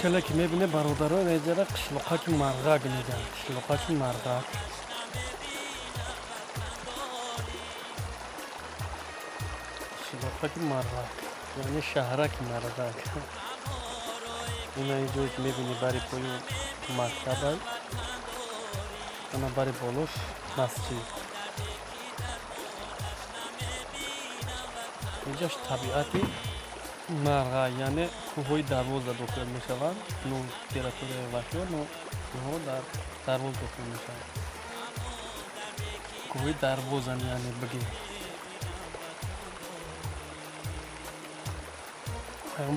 Хеле ки мебине, бародаро, инҷара қишлоқаки Марғак мегӯянд, қишлоқаки Марғак. Қишлоқаки Марғак, яъне шаҳраки Марғак. Ина инҷое ки мебини, бари пои мактабай, ана бари болош масҷид. Инҷаш табиати Марға, яъне кӯҳҳои Дарвоза дохил мешаванд. Ну, территорияи Вахё, но кӯҳҳо дар Дарвоз дохил мешаванд, кӯҳҳои Дарвозан, яъне бигем.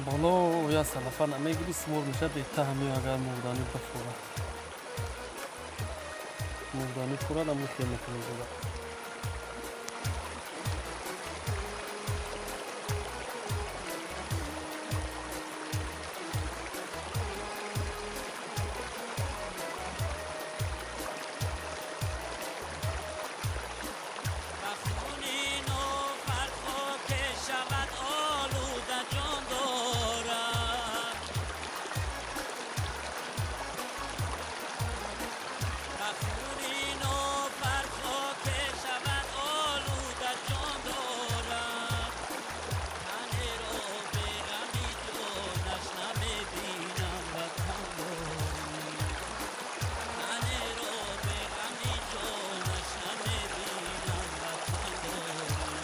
Боло я салафа намегири, сувор мешавад, бетаҳами. Агар мурданӣ бифурад, мурданӣ фурад, аммо хел мекунӣ зуда. Ба хуни нофархо ке шавад олуда ҷон дорад. Ба хуни нофархо ке шавад олуда ҷон дорад. Танеро беғами ҷонаш намебинам, ватан дорӣ. Танеро беғами ҷонаш намебинам, ватан дорӣ.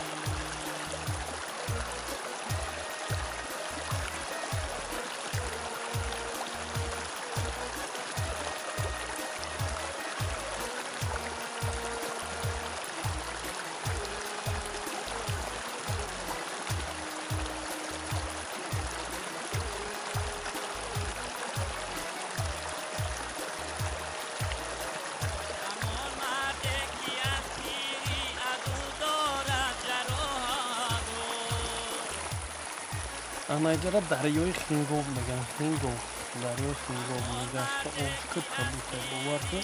Ҳамон марде ки аз пири аду дорад ҷароҳату. Ана инҷара дарёи Хингоб мегӯянд, Хингоб, дарёи Хингоб. Мегашта об киб кабута, бовар ки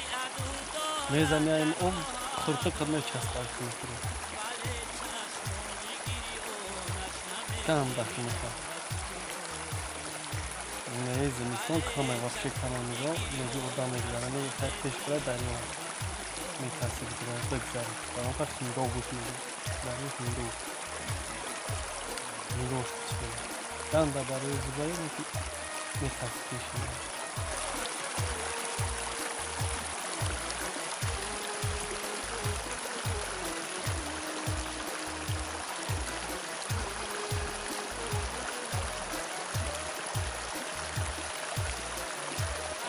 мезани ин об, хурта қад мечаспад, мекунӣ кам дахмеха. Не, зимистон каме, вообще кама. Нигоҳ, меги одам мегузара, меги пеш бира, дарё метарси бигзари. Барока Хингоб буд, мегӯ, дарёи Хингоб. Нигоҳ, ганда дарёи зибое ки метарси пеш мера.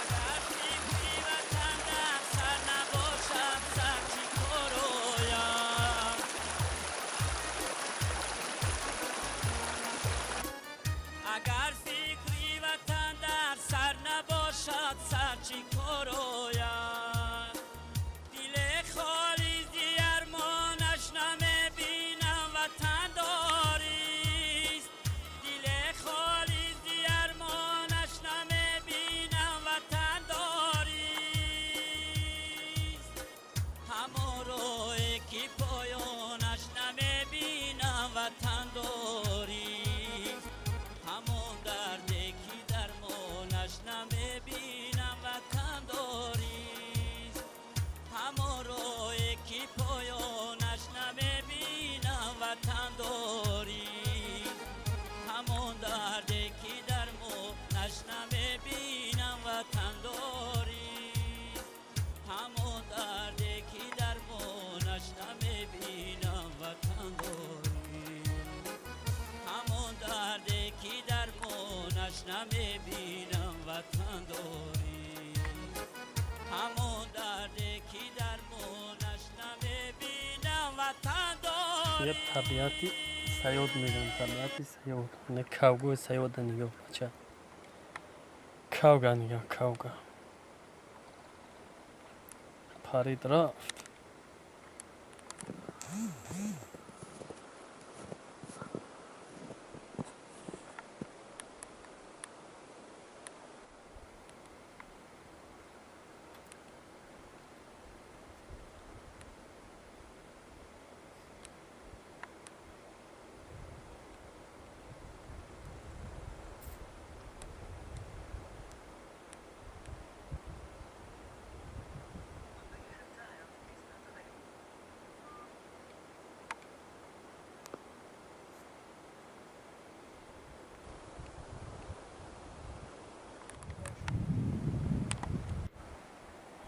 Агар фикри ватан дар сар набошад, сар чӣ кор ояд? Агар фикри ватан дар сар набошад, сар чӣ кор ояд? Дили холӣ зи армонаш намебинам, ватан дорист. Дили холӣ зи армонаш намебинам, ватан дорист. Ҳамон роҳе ки поёнаш намебинам, ватан дорист. Ҳамон дарде ки дармонаш намебинам, ватан дорист. Ҳамон роҳе ки поёнаш намебинам, ватан дорист. Ҳамон дарде ки дармонаш намебинам, ватан дорист. Ҳамон дарде ки дармонаш намебинам, ватан дорист. Ҳамон дарде ки дармонаш намебинам, ватан дорист. Ҳамон дарде ки дармонаш намебинам, ватан Я дорӣ. Табиати Саёд мегӯянд, табиати Саёд. Не, кавгои Саёда нигоҳ, бача, кавга нигоҳ, кавга парид, рафт.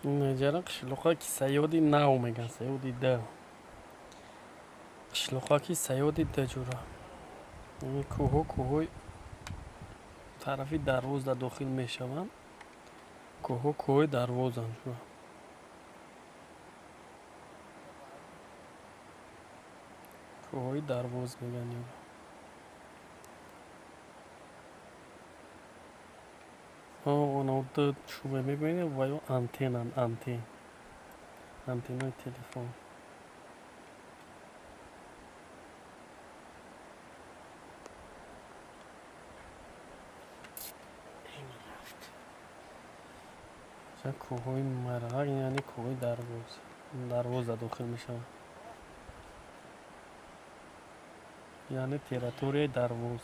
Ҷара қишлоқаки Саёди Нав мегӯянд, Саёди Д. Қишлоқаки Саёди Д, ҷура. Ин кӯҳҳо кӯҳҳои тарафи Дарвозда дохил мешаванд. Кӯҳҳо кӯҳҳои Дарвозанд, ҷура. Кӯҳҳои Дарвоз мегӯянд ёро. Оно чӯбе мебинед, ва ё антеннанд, антен. Антеннаи телефон. Кӯҳҳои Марғак, яъне кӯҳҳои Дарвоз. Дарвоза дохил мешаванд. Яъне территорияи Дарвоз.